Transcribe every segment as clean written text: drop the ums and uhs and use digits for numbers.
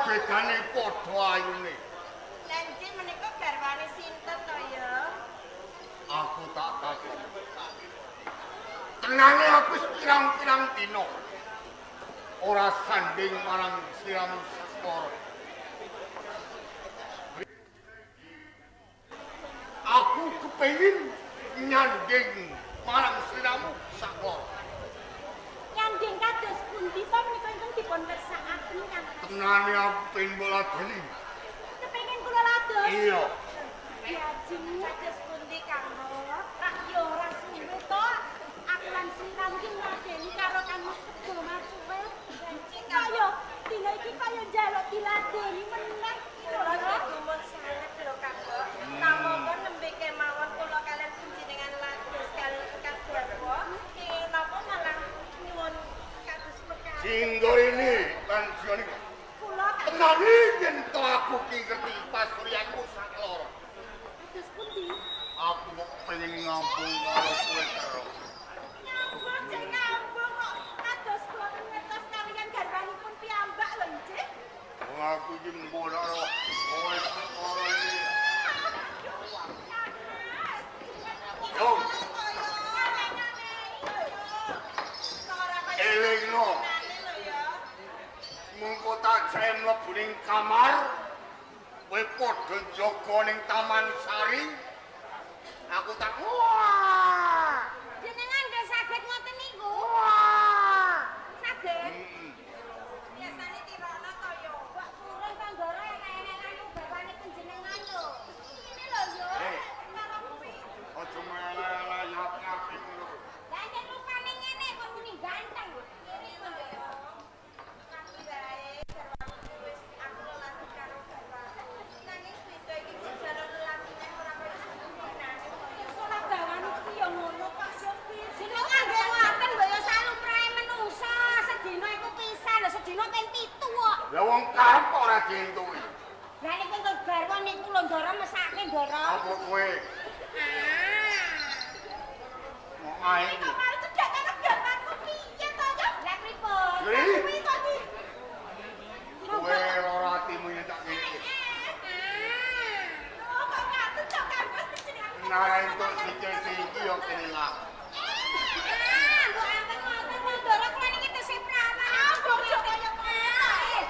Bedane padha ayune. Lan nggih menika garwane sinten to ya? Aku tak takon. Tenane aku wis pirang-pirang dina ora sanding marang sliramu saklara. Aku kepengin nyanding marang sliramu saklara. Nyanding kados pundi to menika ingkang dipun kersakaken Kang? Tenane aku pengin mbok ladeni. Kepengin kula lados? Iya. Diajeng kados pundi Kang? Rak yo ora suwe to. Aku lan sliramu iki ngladeni karo Kang Mas Kebo Marsuwe. Kaya dina iki kaya njaluk diladeni meneh. Kula gumun sanget lho Kang. Namung nembe kemawon kula kalian panjenengan lados kalian Kang garwa. Kenging napa malah nyuwun kados perkara. Singgorene lan jane kula tenane yen to aku ki ngerti pasuryanmu sakloro. Kados pundi? Aku kok pengen ngambung karo kowe terus. Ngambung jek ngambung kok kados kula ngertos kalian garwanipun piyambak lho nggih. Wong aku iki mbono kowe perkara iki. Yo. Elingno. Mungko tak jae mlebu ning kamar, kowe padha njaga ning Taman Sari. Aku tak wah. Jenengan nggih saged ngoten niku? Saged. Biasane tirono to yo. Mbok purun to Ndara enak-enakan garwane panjenengan lho. Ngene lho yo. Karo kuwi. Aja melek-elek ngap-ngapi ngono. Lah yen rupane ngene kok muni ganteng. Ngene lho yo. Kami wae garwaku wis aku lelaki karo garwaku. Nanging beda iki jalan lelaki nek ora kaya sepunane. Salah gawan iki yo ngono kok sopir. Jenengan nggih ngoten mbok yo salumrahe menungsa sedina iku pisan lho sedina ping 7 kok. Lah wong karep kok ora dientuki. Lah niku kok garwa niku lho Ndara mesake Ndara. Apa kowe? Ah. Mau ae. Kok malah cedhak karo garwaku piye to yo? Lah pripun? Kuwi to iki. Kowe lara atimu yen tak ngene. Oh, kok ngaten cok kampus jenengan. Nah, entuk sikil iki yo kene lah. Ah, mbok ampun ngoten Ndara kula niki tesih prawan. Ah, mbok aja kaya ngono. Eh,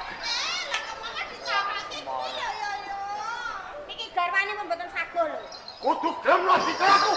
lah kok malah disamake kuwi yo yo yo. Niki garwane pun mboten sago lho. Kudu gelem lagi karo aku.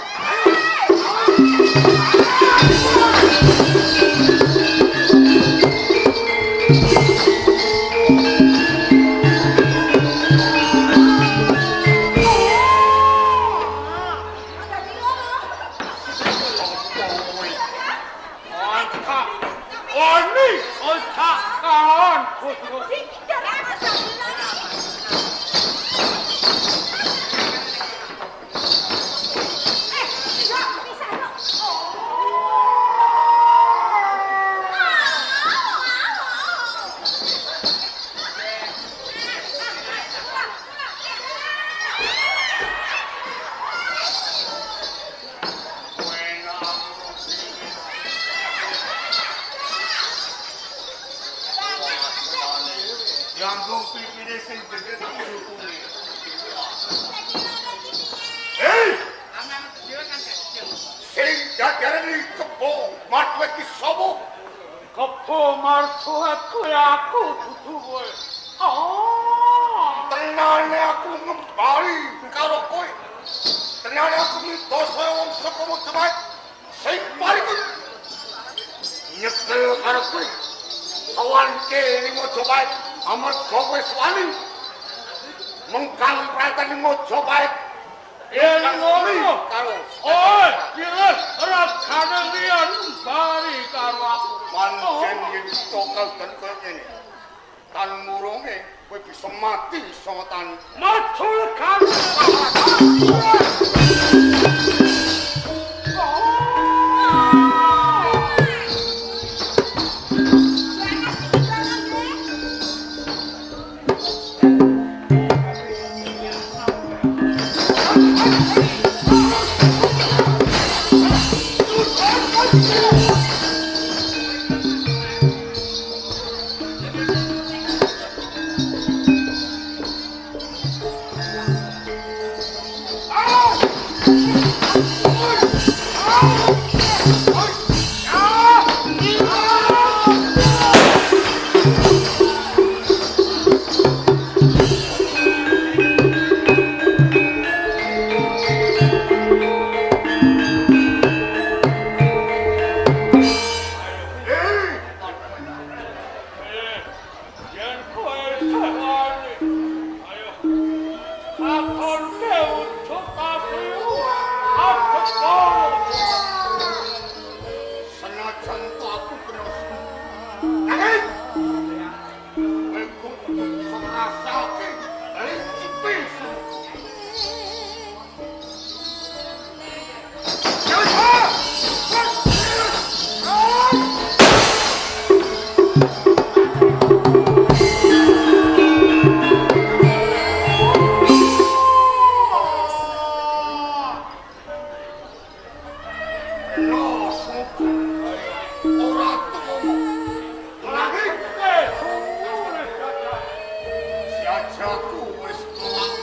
Kerjaku wis kelar.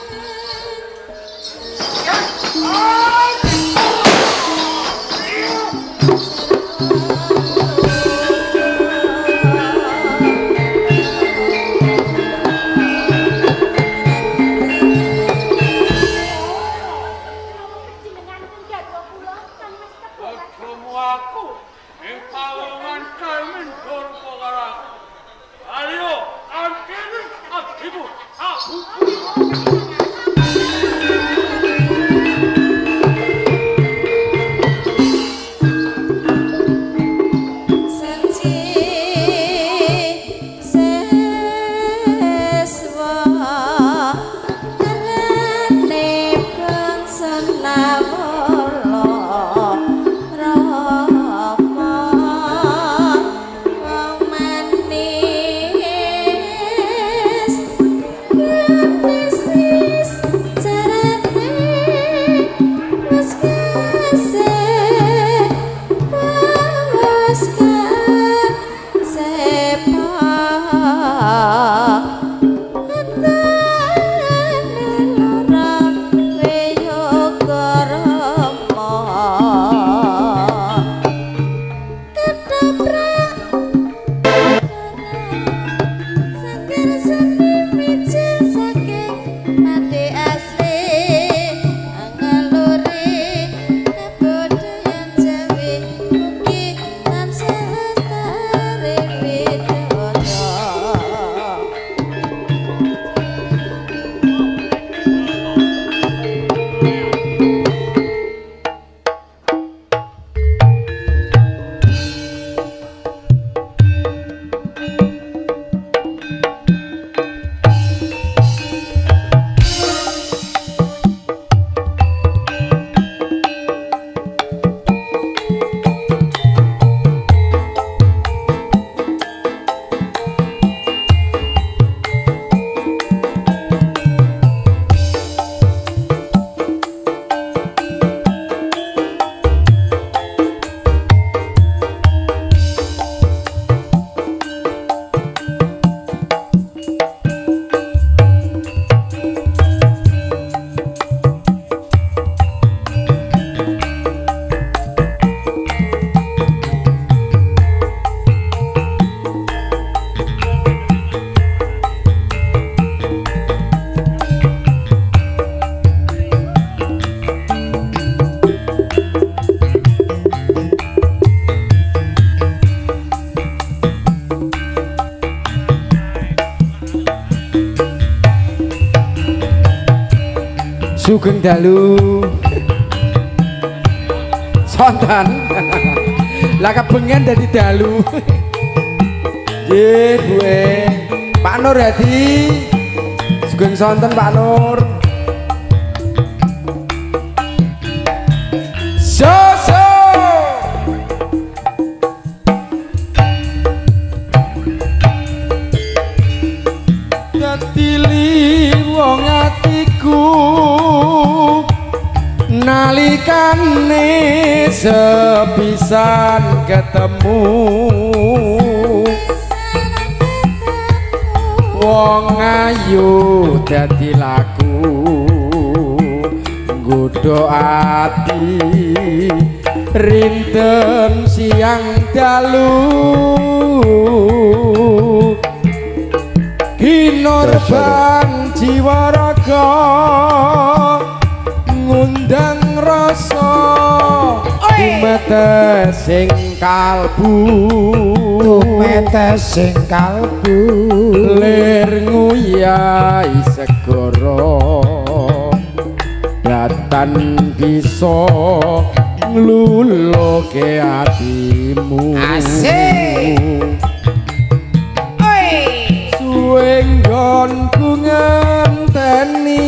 Sugeng dalu. Sonten. Lah kebengen dadi dalu. Nggih, buwe. Pak Nur Hadi. Sugeng sonten Pak Nur. So so. Dadi wong atiku nalikane sepisan ketemu wong ayu dadi laku nggodho ati rinten siang dalu kinorban jiwa raga ngundang rasa tumetes sing kalbu tumetes sing kalbu lir nguyai segara datan bisa ngluluke atimu asik oi suwe nggonku ngenteni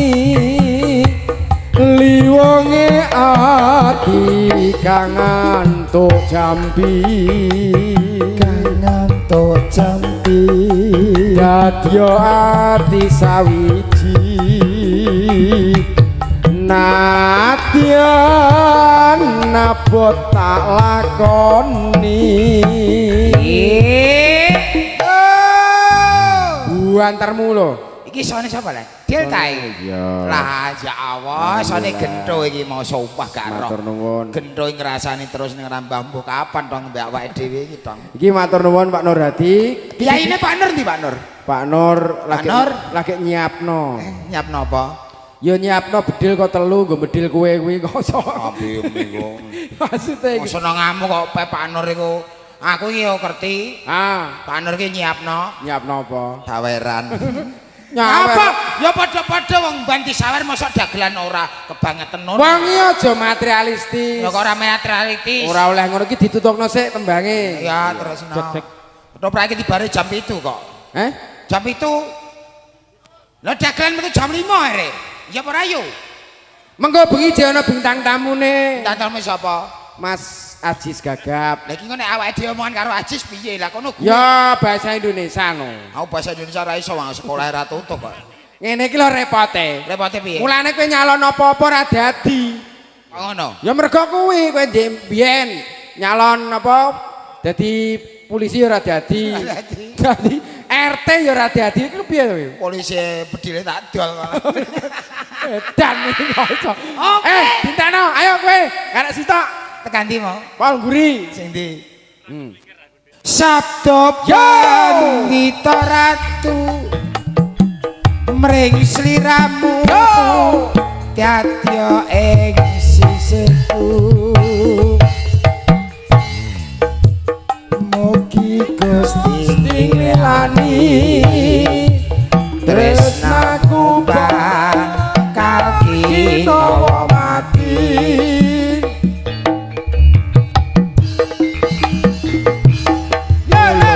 liwonge ati kang ngantuk jampi kang ngantuk jampi dadya ati sawiji nadyan abot tak lakoni. Buantarmu lho. Iki sone sapa le? Delta iki. Iya. Lah ya Allah, sone gentho iki mau sumpah gak roh. Matur nuwun. Gentho ngrasani terus ning rambah mbuh kapan dong mbek awake dhewe iki dong. Iki matur nuwun Pak Nur Hadi. Kiyaine Pak Nur ndi Pak Nur? Pak Nur lagi nyiapno. Nyiapno apa? Ya nyiapno bedil kok telu nggo bedil kowe kuwi kok. Abi iku. Maksude iki. Mosok ngamuk kok Pak Nur iku. Aku iki yo ngerti. Ah, Pak Nur iki nyiapno. Nyiapno apa? Saweran. Nyawer. Apa? Ya padha-padha wong ban disawer mosok dagelan ora kebangeten ngono. Wong iki aja materialistis. Lho kok ora materialistis. Ora oleh ngono iki ditutupno sik tembange. Ya terus no. Ketoprak iki dibare jam 7 kok. Eh? Jam 7. Lah dagelan metu jam 5 are. Ya apa ora yo? Mengko bengi jek ana bintang tamune. Bintang tamu sapa? Mas Ajis Gagap. Lah iki nek awake dhewe omongan karo Ajis piye? Lah kono gue. Ya bahasa Indonesia no. Aku bahasa Indonesia ora iso wong sekolah ora tutup kok. Ngene iki lho repote. Repote piye? Mulane kowe nyalon apa-apa ora dadi. Kok ngono? Ya mergo kuwi kowe mbiyen nyalon apa dadi polisi ora dadi. Dadi RT ya ora dadi. Iku piye to kowe? Polisi bedile tak dol malah. Edan iki kok iso. Oke. Bintano, ayo kowe karek sitok. Tekan ndi mau? Pol nguri. Sing ndi? Sabda pandita ratu mring sliramu dadya ing sisihku. Mugi Gusti ngilani tresnaku bakal kinawa mati.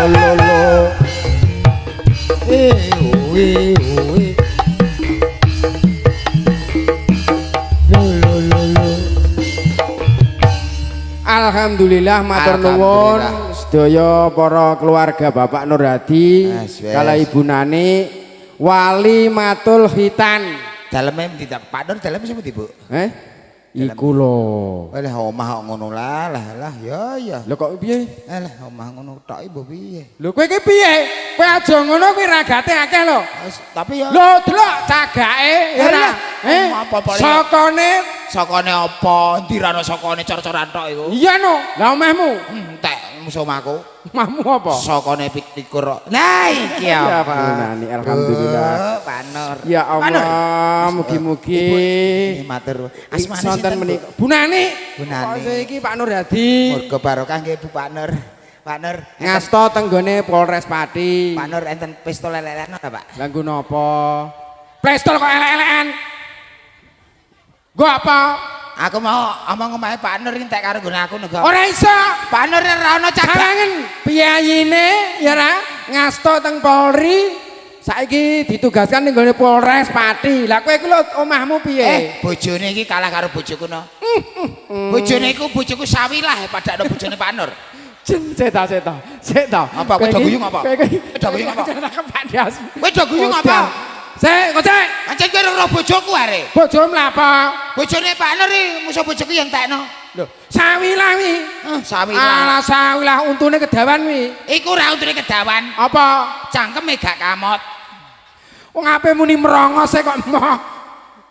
Lo lo lo eh oe lo lo lo lo. Alhamdulillah matur nuwun sedaya para keluarga Bapak Nur Hadi kala Ibu Nani wali matul khitan. Daleme tidak Pak Nur daleme sing pundi Bu? Iku lho. Lah omah kok ngono lah lah ya ya. Lho kok piye? Lah omah ngono tok mbok piye? Lho kowe iki piye? Kowe aja ngono kuwi ragate akeh lho. Tapi ya lho delok cagake ya ora. Sokone sokone apa? Endi ra ono sokone cor-coran tok iku? Iya no. Lah omahmu? Entek musuh omahku. Omahmu apa? Sokone 27. Lah iki apa? Bu Nani alhamdulillah. Pak Nur. Ya Allah, mugi-mugi matur. Asmane sonten menika. Bu Nani. Bu Nani. Iki Pak Nur Hadi. Muga barokah nggih Bu Pak Nur. Pak Nur ngasto tenggone Polres Pati. Pak Nur enten pistol elek-elekan ora, Pak? Lah nggo napa? Pistol kok elek-elekan. Nggo apa? Aku mau omong omahe Pak Nur entek karo nggone aku nego. Ora iso. Pak Nur ora ono cagak. Sarangen piyayine ya ora ngasto teng Polri. Saiki ditugaskan ning nggone Polres Pati. Lah kowe iku lho omahmu piye? Bojone iki kalah karo bojoku no. Bojone iku bojoku sawilah padakno bojone Pak Nur. Jen seta. Seta. Apa kowe do guyu apa? Kowe do guyu apa? Kowe do guyu apa? Sik, kocek. Pancen kowe ora bojoku are. Bojomu lha apa? Bojone Pak Nur iki musuh bojoku ya entekno. Lho, sawilah wi. Sawilah. Alah sawilah untune kedawan wi. Iku ora untune kedawan. Apa? Cangkeme gak kamot. Wong ape muni merongos kok moh.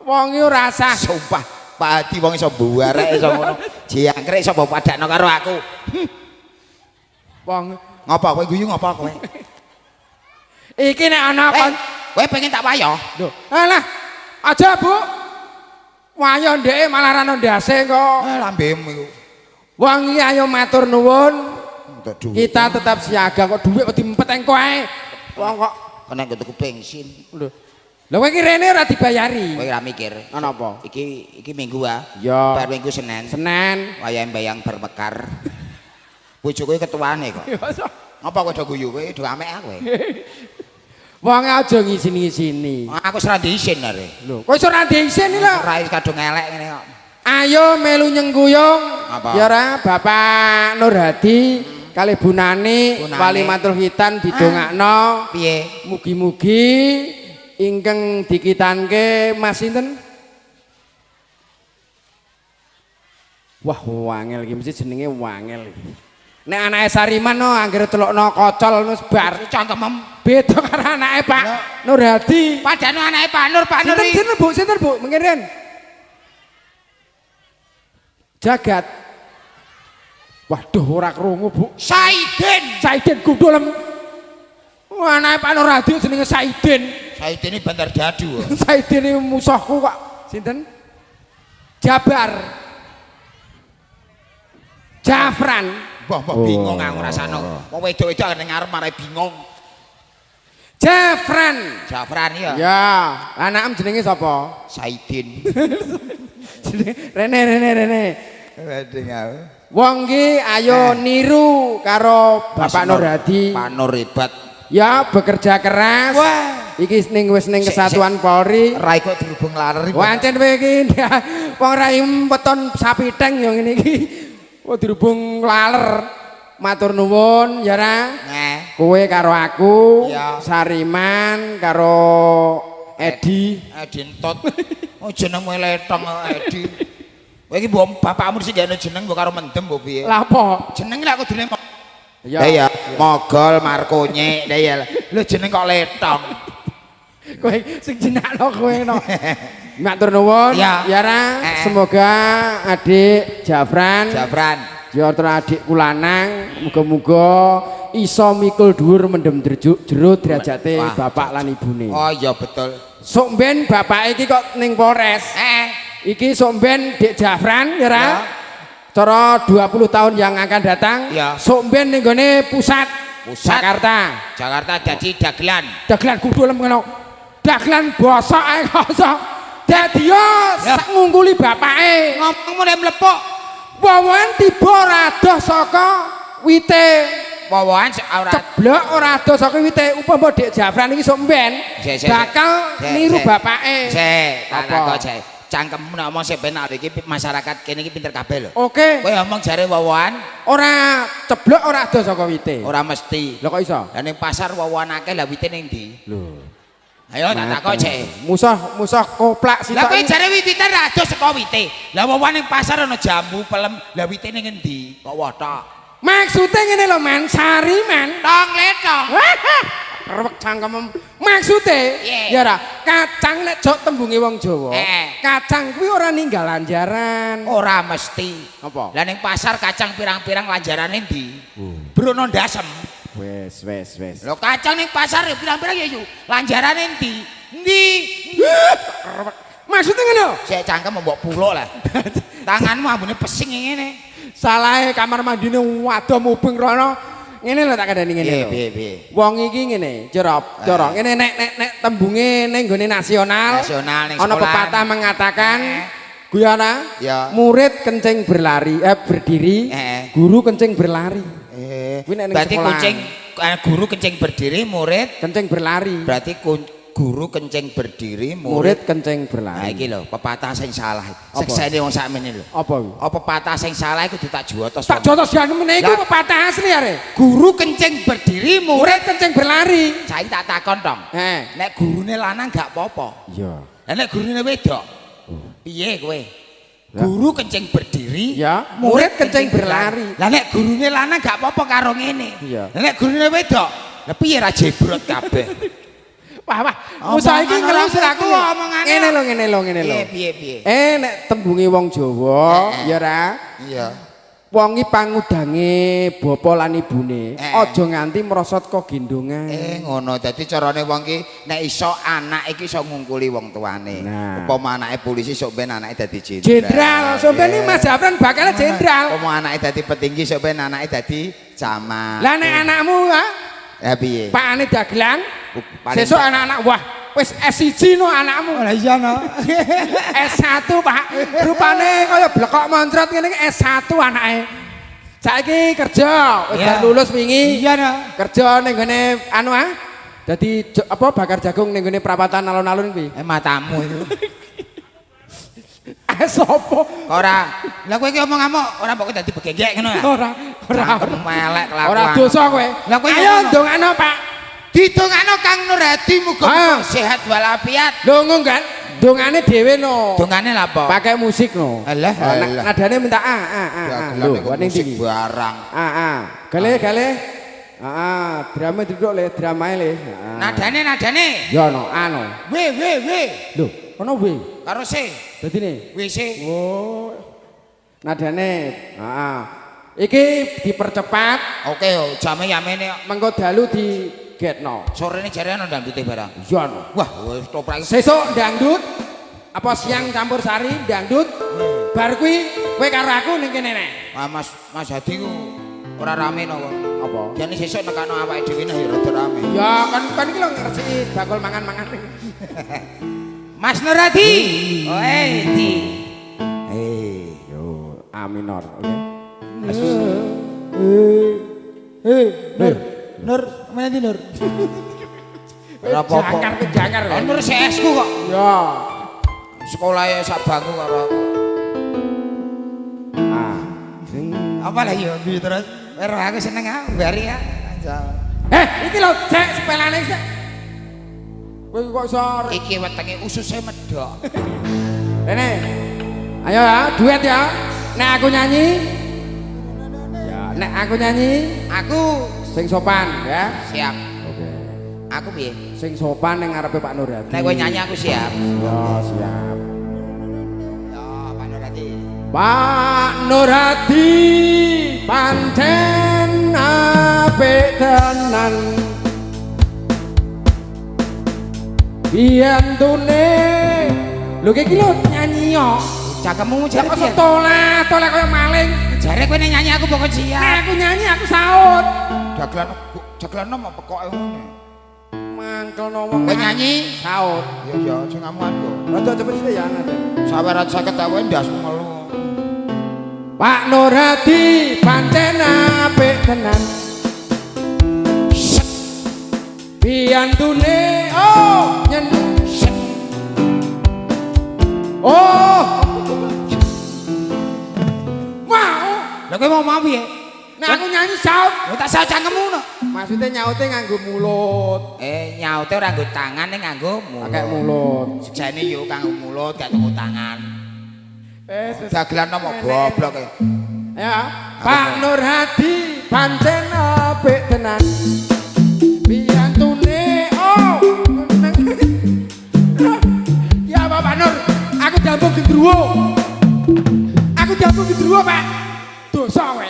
Wong iki ora sah. Sumpah, Pak Hadi wong iso mbuarek iso ngono. Jangkrik iso mbok padakno karo aku. Wong ngopo kowe guyu ngopo kowe? Iki nek ana kon kowe pengen tak wayo? Lho, alah. Aja, Bu. Wayo ndeke malah ra ono ndase kok. Lambemu iku. Wong iki ayo matur nuwun. Kita tetap siaga kok dhuwit kok diempet engko ae. Wong kok kena nggo tuku bensin. Lho. Lho kowe iki rene ora dibayari. Kowe ora mikir. Ana apa? Iki iki minggu ah. Ya. Bar minggu Senin. Senin. Wayahe mbayang bermekar. Bojoku ketuane kok. Ngapa kowe do guyu kowe do amek aku kowe. Wong aja ngisin-ngisini. Aku wis ora diisin are. Lho, kok iso ora diisin iki lho? Ora kadung elek ngene kok. Ayo melu nyengkuyung. Apa? Ya ora Bapak Nur Hadi kalih Bu Nani wali matul khitan didongakno. Piye? Mugi-mugi ingkang dikitanke Mas sinten? Wah, wangel iki mesti jenenge wangel iki. Nek anake Sariman no anggere celokno kocol wis bar. Cangkemem. Beda karo anake Pak Nurhadi. Padahal anake Pak Nur, Pak Nur. Sinten sinten Bu, sinten Bu, mengene. Jagat. Waduh ora krungu Bu. Saiden. Saiden gundulem. Wah, anake Pak Nurhadi jenenge Saiden. Saiden ini bantar dadu. Saiden ini musuhku kok. Sinten? Jabar. Jafran. Mbah, mbah bingung aku rasane. Wong wedok-wedok ning ngarep marai bingung. Jafran. Jafran ya. Ya, anakem jenenge sapa? Saidin. Rene rene rene. Waduh aku. Wong ki ayo niru karo Bapak Nurhadi. Pak Nur hebat. Ya, bekerja keras. Wah. Iki ning wis ning kesatuan Polri. Rai kok dirubung laler. Wancen kowe iki wong rai weton sapi teng yo ngene iki. Oh dirubung laler. Matur nuwun ya ra. Neh. Kowe karo aku, Ya. Sariman karo Edi. Edi entot. Oh jenengmu letong Edi. Kowe iki mbok bapakmu sing gak jeneng mbok karo mendem mbok piye? Lah apa? Jeneng lek kudune Ya. Ya Mogol Markonye lah ya. Lho jeneng kok letong. Kowe sing jenakno kowe no. Matur nuwun Ya. ya ra. Semoga adik Jafran, Jafran, ya adikku lanang muga-muga iso mikul dhuwur mendem jero derajate bapak lan ibune. Oh iya betul. Sok ben bapak iki kok ning Polres. Iki sok ben Dik Jafran ya ra. Ya. Cara 20 tahun yang akan datang, Ya. sok ben ning gone pusat. Pusat. Jakarta. Jakarta dadi dagelan. Dagelan kudu lem ngono. Dagelan bosok ae kosok. Dadi yo sak ngungkuli bapake. Ngomongmu nek mlepuk. Wowoan tiba ora adoh saka wite. Wowoan ora ceblok ora adoh saka wite. Upama Dik Jafran iki sok ben bakal niru bapake. Sik, tak takok sik. Cangkemmu nek omong sik penak iki masyarakat kene iki pinter kabeh lho. Oke. Kowe omong jare wowoan ora ceblok ora adoh saka wite. Ora mesti. Lho kok iso? Lah ning pasar wowoan akeh lah wite ning ndi? Lho. Ayo tak takok cek. Musuh-musuh koplak sitok. Lah kowe jare wit-witan ra adoh saka wite. Lah wowoan ning pasar ana jambu, pelem, lah wite ning endi? Kok woh tok. Maksude ngene lho Man, Sariman. Tong letong. Rewek cangkemem. Maksude ya ora, kacang nek jok tembunge wong Jawa, kacang kuwi ora ninggal lanjaran. Ora mesti. Apa? Lah ning pasar kacang pirang-pirang lanjarane endi? Brono ndasem. Wes wes wes. Lho kacang ning pasar ya pirang-pirang ya yu. Lanjarane endi? Endi? Maksudnya ngene lho. Sik cangkem mbok puluk lah. Tanganmu ambune pesing ngene. Salahe kamar mandine waduh mubeng rono. Ngene lho tak kandhani ngene lho. Piye piye. Wong iki ngene, cara cara ngene nek nek nek tembunge ning gone nasional. Nasional ning ana sekolah. pepatah mengatakan Guyana, Ya. murid kencing berlari berdiri, guru kencing berlari. Kuwi nek ning Berarti sekolah. kucing guru kencing berdiri, murid kencing berlari. Berarti guru kencing berdiri, murid kencing berlari. Nah iki lho, pepatah sing salah. Apa? Seksene wong sakmene lho. Apa kuwi? Apa pepatah sing salah iku kudu tak jotos. Tak jotos jan meneh iku Lah. pepatah asli are. Guru kencing berdiri, murid Murid kencing berlari. Saiki tak takon dong. Nek gurune lanang gak apa-apa. Iya. Lah nek gurune wedok, piye kowe? Guru kencing berdiri, ya, murid kencing berlari. Lah nek gurune lanang gak apa-apa karo ngene. Iya. Lah nek gurune wedok, lah piye ra jebrot kabeh. Wah wah, musa iki ngelusur aku. Ngene lho, ngene lho, ngene lho. Piye piye. Nek tembunge wong Jawa, ya ra? Iya. Wong iki pangudange bapa lan ibune, aja nganti merosot kok gendongan. Ngono. Dadi carane wong iki nek iso anak iki iso ngungkuli wong tuane. Nah. Upama anake polisi sok ben anake dadi jenderal. Jenderal, sok ben iki Mas Jafran bakal jenderal. Upama anake dadi petinggi sok ben anake dadi camat. Lah nek anakmu ha? Ya piye? Pakane dagelan. Sesuk anak-anak wah wis S1 no anakmu. Lah iya no. S1 Pak. Rupane kaya blekok moncrot ngene iki S1 anake. Saiki kerja, wis bar lulus wingi. Iya no. Kerja ning gone anu ah. Dadi apa bakar jagung ning gone perapatan alun-alun kuwi. Matamu itu. Sopo? Ora. Lah kowe iki omong ngamuk ora mbok dadi begengek ngono ya? Ora, ora. Melek kelakuan. Ora dosa kowe. Lah kowe ayo ndongakno Pak. Didongakno Kang Nurhadi muga sehat walafiat. Lho ngonggan dongane dhewe no. Dongane lha apa? Pakai musik no. Alah, alah. Nadane minta A A A. Lho, ning musik barang. A A. Gale gale. Heeh, drama duduk le, dramae le. Nadane nadane. Ya no, A no. W W W. Lho, ono W. Karo C. Dadine W C. Oh. Nadane, heeh. Iki dipercepat. Oke, jame yamene kok. Mengko dalu di getno. Sorene jare ana dangdute barang. Iya no. Wah, wis toprak. Sesuk dangdut apa siang campur sari dangdut. Bar kuwi kowe karo aku ning kene nek. Ah, Mas Mas Hadi ku ora rame no kok. Apa? Jane sesuk nekano awake dhewe nek rada rame. Ya kan kan iki lho ngresiki bakul mangan-mangan. Mas Nurhadi. Oe, di. Yo, A minor, oke. Nur, Nur, mana di Nur? Ora apa-apa. Jangkar ke jangkar. Nur CS ku kok. Ya. Sekolahe sak bangku karo aku. Ah. Apa lah yo piye terus? Ora aku seneng ah, bari ya. Iki lho cek sepelane sik. Kowe kok iso iki wetenge ususe medhok. Rene. Ayo ya, duet ya. Nek aku nyanyi. Ya, nek aku nyanyi, aku sing sopan ya. Siap. Oke. Aku piye? Sing sopan ning ngarepe Pak Nurhadi. Nek kowe nyanyi aku siap. Ya, siap. Ya, Pak Nurhadi. Pak Nurhadi pancen apik tenan. Biyantune. Lho iki lho nyanyi yo. Cakemmu jare kok toleh, toleh kaya maling. Jare kowe nek nyanyi aku pokok siap. Nek aku nyanyi aku saut. Dagelan dagelan apa pekoke ngene. Mangkelno wong. Kowe nyanyi saut. Ya ya aja ngamuan kok. Rada cepet sithik ya nada. Sawerat 50.000 ndasmu ngelu. Pak Nurhadi pancen apik tenan. Biyantune oh nyen. Oh. Mau. Lah kowe mau mau piye? Nek aku nyanyi saut. Lha tak saut cangkemmu no. Maksudnya nyaute nganggo mulut. Nyaute ora nganggo tangan ning nganggo mulut. Pakai mulut. Sejane yo kanggo mulut gak nganggo tangan. Dagelan nopo goblok e. Ya, Pak Nurhadi pancen apik tenan. Biyantune oh. Ya Bapak Nur, aku diambung gendruwo. Aku diambung gendruwo, Pak. Dosa kowe.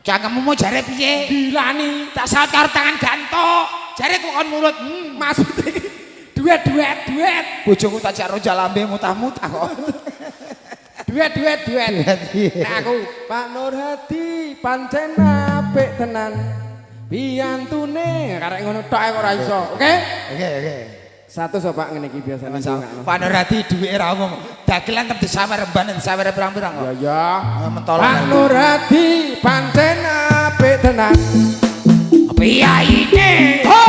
Cangkemmu mau jare piye? Gilani, tak saut karo tangan gantok. Jare kok kon mulut. Maksudnya duet duet duet. Bojoku tak jak roja lambe mutah-mutah kok. Duet duet duet. Nek aku Pak Nurhadi pancen apik tenan. Biyantune karek ngono tok kok ora iso. Oke? Oke, oke. Satu so Pak ngene iki biasane. Pak Nurhadi duwike ra umum. Dagelan tetep disawer remban disawer pirang-pirang kok. Ya ya. Mentolo. Pak Nurhadi pancen apik tenan. Piyaine ho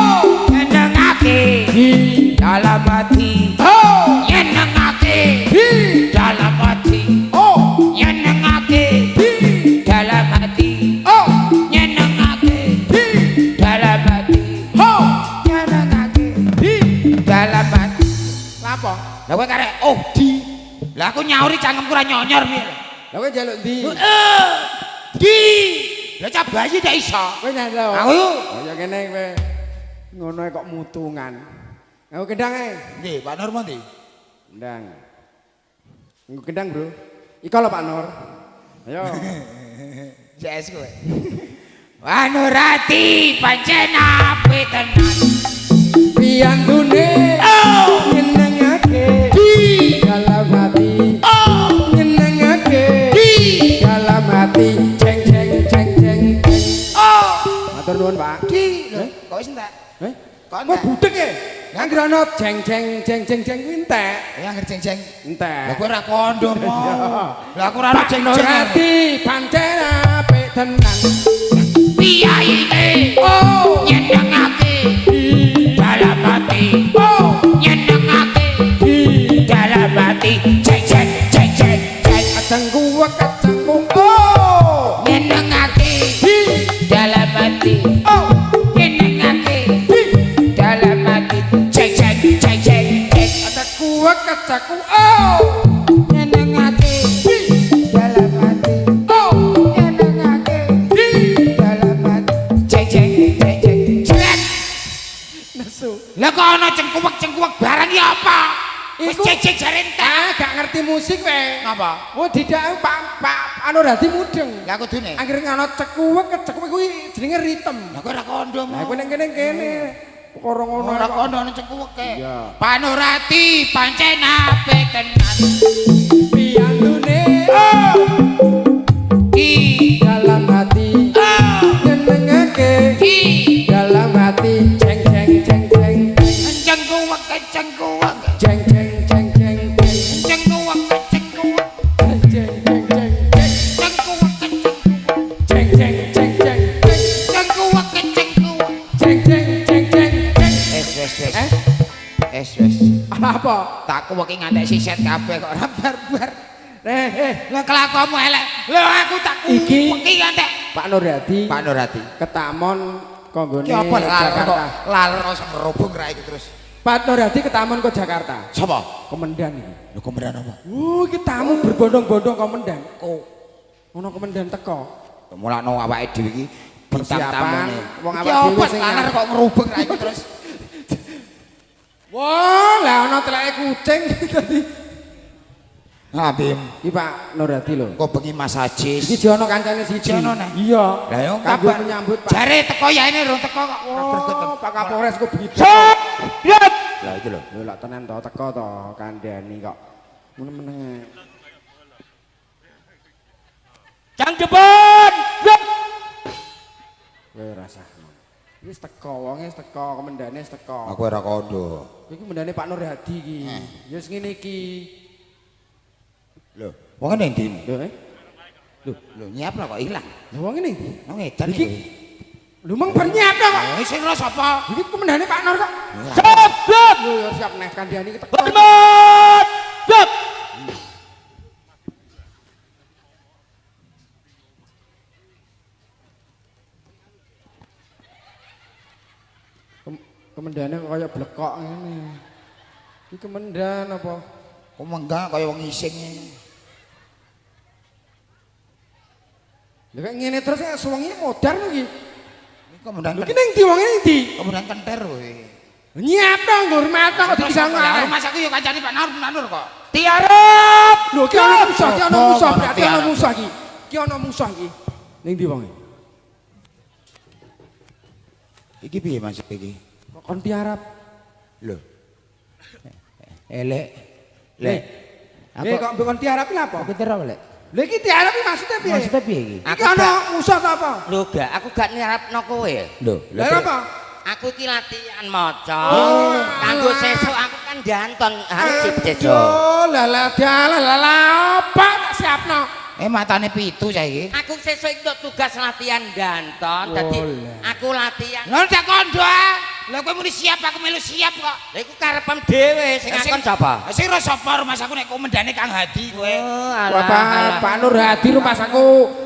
nyenengake di dalam hati. Ho nyenengake di dalam hati. Oh nyenengake di dalam hati. Oh nyenengake di dalam hati. Ho nyenengake di dalam hati. Lapo? Lah kowe karek oh di. Lah aku nyauri cangkemku ora nyonyor piye. Lah kowe njaluk ndi? Di. Lah cah bayi gak iso. Kowe njaluk. Aku. Oh ya kene kowe. Ngono kok mutungan. Aku kendang ae. Nggih, Pak Nur mon ndi? Kendang. Nggo kendang, Bro. Iko lho Pak Nur. Ayo. CS kowe. Wah Nurhadi pancen apik tenan. Biyantune oh nyenengake di dalam hati. Oh nyenengake di dalam hati. Ceng ceng ceng ceng ceng. Oh matur nuwun Pak. Di lho kok wis entek? Kok Kok budek e? Anggere ana jeng jeng jeng jeng jeng kuwi entek. Ya anggere jeng jeng entek. Lah kowe ora kondo mau. Lah aku ora ana jeng jeng. Nurhadi pancen apik tenan. Piyaine oh nyenengake di dalam hati. Oh nyenengake di dalam hati. Jeng jeng jeng jeng jeng. Kacang kuwek kacang oh nyenengake di dalam hati. Oh nyenengake di Cekuwek keceku oh. Nyenengake dalam hati. Oh. Nyenengake dalam hati. Cek cek cek cek cek. Nesu. Lah kok ana cengkuwek-cengkuwek barang ya apa? Wis Iku- cek cek jare entek. Ah, gak ngerti musik kowe. Ngapa? Oh, tidak Pak Pak Anu Radi mudeng. Lah kudune. Anggere ngono cekuwek kecekuwek kuwi jenenge ritem. Lah kowe ora kondo. Lah kowe ning kene kene. Perkara ngono ora kok. kondo ana cengkuweke. Iya. Panurati pancen apik tenan. Piyantune oh Ki dalam hati oh nyenengake ki dalam hati ceng ceng ceng ceng cengkuwek cengkuwek ceng ceng ceng ceng ceng cengkuwek cengkuwek ceng ceng ceng ceng cengkuwek ceng ceng ceng ceng cengkuwek cengkuwek. ceng ceng ceng ceng ceng. Wes wes wes. Eh? Wes wes. Apa? Tak kuweki ngantek siset kabeh kok ora bar-bar. Eh, Lah kelakuanmu elek. Lah aku tak Iki- kuweki ngantek. Pak Nurhadi. Pak Nurhadi. Ketamon konggone Ki apa laler kok Jakarta. laler kok ngerobong ra iku terus. Pak Nurhadi ketamon ke Jakarta. Sapa? Komendan iki. Lho komendan apa? Iki tamu berbondong-bondong komendan. Kok Ono komendan teko. mulakno awake dhewe iki bintang Persiapan, tamune. wong Iki awake dhewe apa sing laler kok ngerubeng ra iku terus. Wah, lah ono teleke kucing tadi. Ha Bim, Iki Pak Nurhadi lho. kok bengi Mas Ajis. Iki jono kancane siji. Jono, nah. Iya. Lah yo Kanggo kabar menyambut Pak. Jare teko yaene rung teko kok. Oh, Pak Kapolres kok bengi. Lah iki lho. Lho lak tenan to teko to kandhani kok. Ngono meneng. Cang Jepun. Kowe rasahno. Wis teko wonge wis teko, komendane wis teko. Aku ora kondo. Iki komendane Pak Nurhadi iki. Ya wis ngene iki. Lho, wong ning ndi? Lho, eh. Lho nyiapno kok ilang. Lho wong ngene iki. Nang edan Iki iki. Lho meng bar nyiapno kok. Eh sing ora sapa? Iki komendane Pak Nur kok. Siap, siap. Lho ya siap neh kandhani iki teko. Hormat. Siap. Komendane kok kaya blekok ngene. Iki komendan apa? Kok menggah kaya wong ising. Lha kok ngene terus ya suwengi modar iki. Iki komendan. Lho iki ning ndi wonge ning ndi? Komendan kenter kowe. Nyiapno ngurmatno kok dipisah Lah ngene. rumah aku ya kancane Pak Nur, Pak Nur kok. Tiarap. Lho iki ana musuh, iki ana musuh, berarti ana Tiarap. musuh iki. Iki ana musuh iki. Ning ndi wonge? Iki piye Mas iki? Kok kon tiarap? Lho. Elek. Lek. Eh kok kon tiarap iki lha apa? Aku terap lek. Lha iki tiarap iki maksudnya piye? Maksudnya piye iki? Iki ana musuh ta apa? Lho gak, aku gak nyarapno kowe. Lho, Lha apa? Aku iki latihan maca. Kanggo sesuk aku kan janton hansip sesuk. Aduh, lah lah dalah lah lah apa tak siapno. Eh matane pitu saiki. Aku sesuk iki tugas latihan danton, dadi aku latihan. Lho tak kondo ah. Lha kowe muni siap aku melu siap kok. Lha iku karepem dhewe sing ngakon sapa? Sing ora sapa rumah aku nek komendane Kang Hadi kowe. Oh, alah. Bapak Pak Nur Hadi rumah aku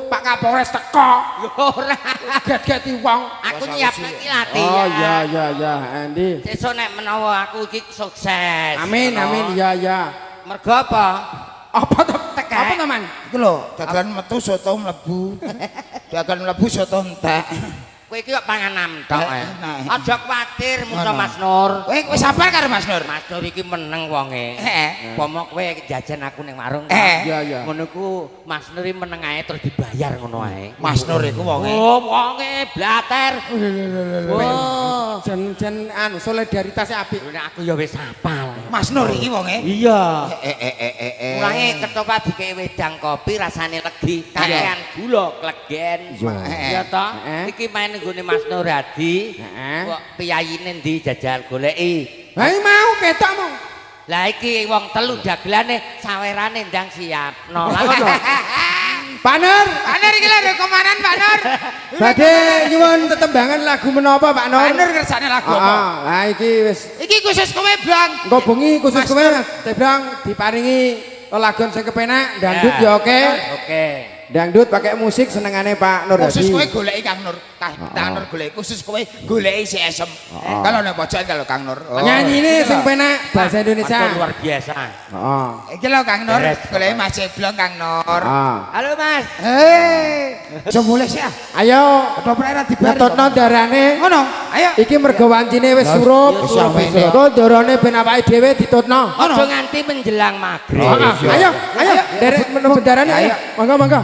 Pak Kapolres teko. Yo ora. Get-geti wong. Aku nyiapno iki latihan. Oh iya iya iya, Andi. Sesuk nek menawa aku iki sukses. Amin amin iya iya. Mergo apa? Apa to? Apa to, Man? Iku lho, dagelan metu soto mlebu. Dagelan mlebu soto entek. Kowe iki kok panganan tok Eh, eh. nah. Aja kuwatir musa Ngono. Mas Nur. Kowe wis sabar karo Mas Nur? Mas Nur iki meneng wonge. Heeh. Pomo kowe jajan aku ning warung. Eh. Iya iya. Ngono iku Mas Nur iki meneng ae terus dibayar ngono ae. Mas Nur iku wonge. Oh, wonge blater. Oh. Jen-jen anu solidaritasnya apik. Lho nek aku ya wis hafal. Mas Nur iki wonge. Iya. Eh eh eh eh eh. Mulange ketoprak dikei wedang kopi rasane legi, kakean gula klegen. Iya. Iya toh? Heeh. Iki main nggone Mas Nur Hadi. Heeh. Kok piyayine ndi jajal goleki. Lah iki mau ketok mau. Lah iki wong telu dagelane sawerane ndang siapno. Lah ngono. Pak Nur, Pak Nur iki lho rekomanan Pak Nur. badhe nyuwun tetembangan lagu menapa Pak Nur? Pak Nur kersane lagu apa? Heeh, lah iki wis Iki khusus kowe, Bang. engko bengi khusus Mas kowe Mas Tebrang diparingi lelagon sing kepenak, dangdut ya oke. Oke. Dangdut pakai musik senengane Pak Nur Khusus Hadi. kowe goleki Kang Nur. Kang Nur golek khusus kowe goleki si esem. Kalau nek pojokan kalau Kang Nur. Oh. Nyanyine sing penak bahasa Indonesia. Luar biasa. Heeh. Iki lho Kang Nur, goleki Mas Ceblong Kang Nur. Halo Mas. Hei, aja mulih sih ah. Ayo. Ketoprak ora dibar. Ngetutno darane. Ngono, ayo. Iki mergo wancine wis surup. Engko darane ben awake dhewe ditutno. Aja nganti menjelang maghrib. Ayo, ayo, derek menunggu bendarane ayo. Monggo, monggo.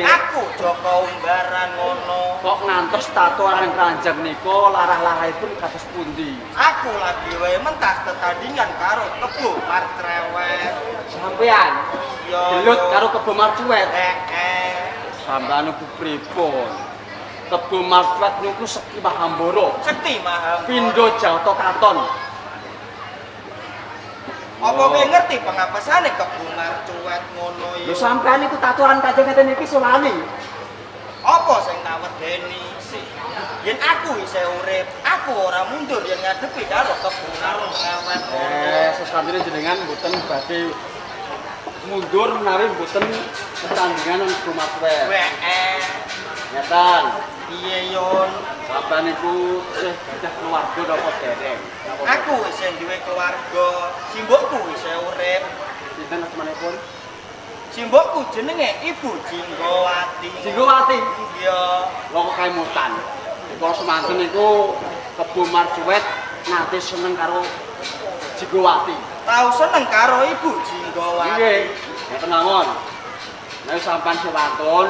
Aku Joko Umbaran ngono. Kok ngantos tatoan keranjang niku larah-larahipun kados pundi? Aku lagi wae mentas tetandingan karo Kebo Marcrewet. Sampean? Iya. Gelut karo Kebo Marcuwet? Heeh. Sampean niku pripun? Kebo Marcuwet niku sekti Mahambara. Sekti Mahambara. Pindha Jawata Katon. Apa kowe ngerti pengapesane Kebo Marcuwet ngono ya? Lho sampean niku tatoan kanjeng ngeten iki sewani. Apa sing tak wedeni sih? Yen aku isih urip, aku ora mundur yen ngadepi karo Kebo Marcuwet ngono. Sesantine jenengan mboten badhe mundur menawi mboten tetandingan nang Kebo Marcuwet. Heeh. Ngeten. Piye yon? Sampeyan niku isih gadah keluarga napa dereng? Aku isih duwe keluarga, simbokku isih urip. Sinten asmanipun? Simbokku jenenge Ibu Jinggowati. Jinggowati? Iya. Lho kok kemutan. Kala semanten niku Kebo Marcuwet nate seneng karo Jinggowati. Tau seneng karo Ibu Jinggowati. Nggih. Ngeten mawon. Nek sampean sewantun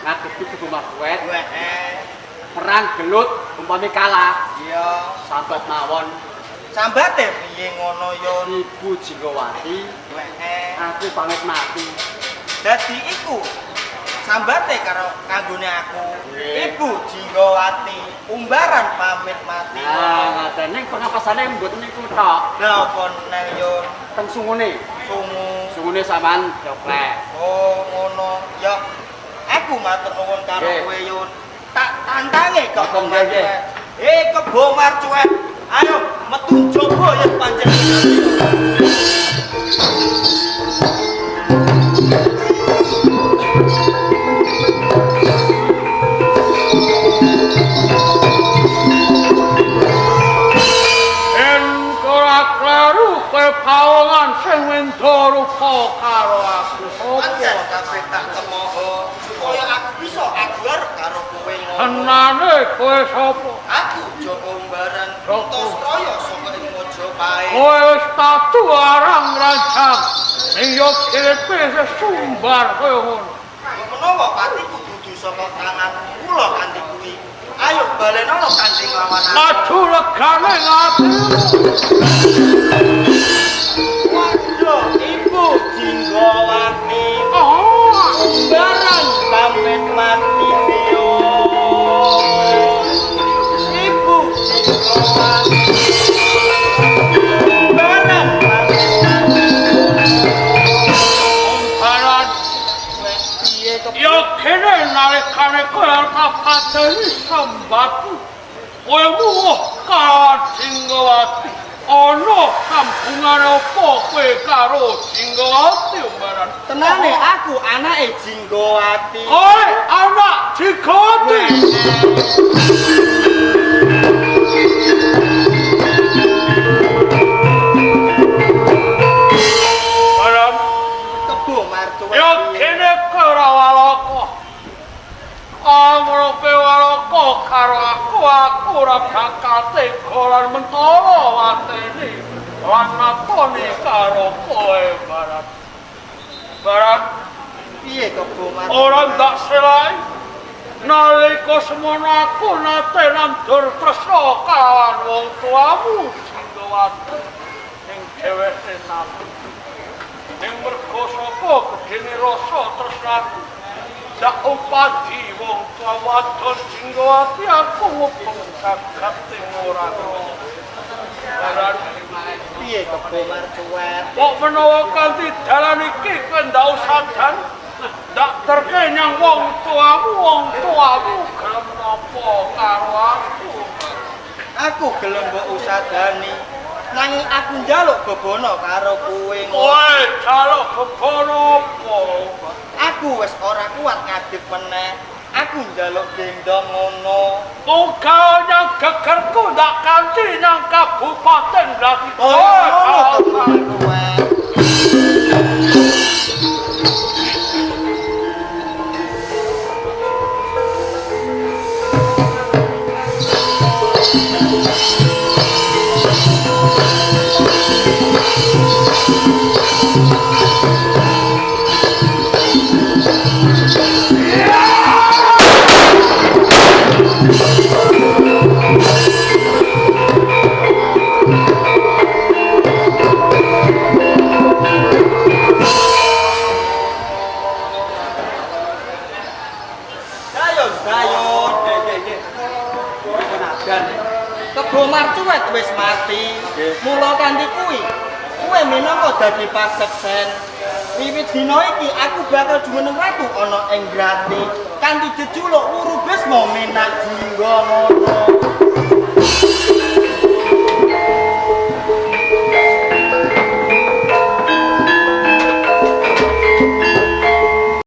ngadepi Kebo Marcuwet. Heeh. Perang gelut umpami kalah. Iya. Sambat mawon. Sambate piye ngono yon? Ibu Jinggowati, heeh. Aku pamit mati. Dadi iku sambate karo kanggone aku. Ibu Jinggowati Umbaran pamit mati. Nah, ngaten ning pengapasane mboten niku tok. Lha apa neh yon? Teng sungune. Sungu. Sungune sampean doklek. Oh, ngono. Ya aku matur nuwun karo kowe yon. Tak tantange kok. Kebo Marcuwet. Ayo metu njaba yen panjenengan. Yen ora kleru kowe pawongan sing wenda rupa. kabeh tak temoho supaya aku bisa adu arep karo kowe ngono. Tenane kowe sapa? Aku Joko Umbaran, Antasraya saka ing Majapahit. Kowe wis tatu arang rancang. Ning yo kirepe sesumbar kaya ngono. Mbok menawa patiku dudu saka tangan kula kanthi kuwi. Ayo balenono kanthi nglawan aku. Maju legane ngatimu. Waduh, Ibu Jinggawati. Oh, Umbaran pamit mati yo. Ibu Jinggawati. Umbaran pamit mati. Umbaran Wes piye kok? yo kene nalikane kowe arep kapateni sambatku. Kowe muwuh karo Jinggawati. Ana sambungane apa kowe karo Jinggawati Umbaran? Tenane aku anake Jinggawati. Kowe anak Jinggawati. Baran, Kebo marcuwet. yo kene kowe ora walaka. Amrope walaka karo aku, aku ora bakal tega lan mentala watene lan natoni karo kowe, Baran. Baran, Piye kebo marcuwet? ora ndak selai. Nalika semono aku nate nandur tresna kalawan wong tuamu Jinggawati ing dheweke nabi. Ning merga saka gedene rasa tresnaku sak upadi wong tua wadon Jinggawati aku ngubeng jagat ing ora kaya. Baran, Piye kebo marcuwet? mbok menawa kanthi dalan iki kowe ndak usadan ndak terke nyang wong tuamu gelem napa karo aku. Aku gelem mbok usadani. Nanging aku njaluk bebono karo kowe. Kowe jaluk bebono apa? Aku wis ora kuat ngadeg meneh. Aku njaluk gendong ngono. Muga nyang gegerku ndak kanthi nyang kabupaten Brati. Oh, ngono kebo marcuwet. Dayon, dayon. Kebo marcuwet wis mati. Mula kanthi kuwi, kowe minangka dadi paseksen. Wiwit dina iki aku bakal jumeneng ratu ana ing Grati kanthi jejuluk Wuru Bisma Menak Jingga ngono.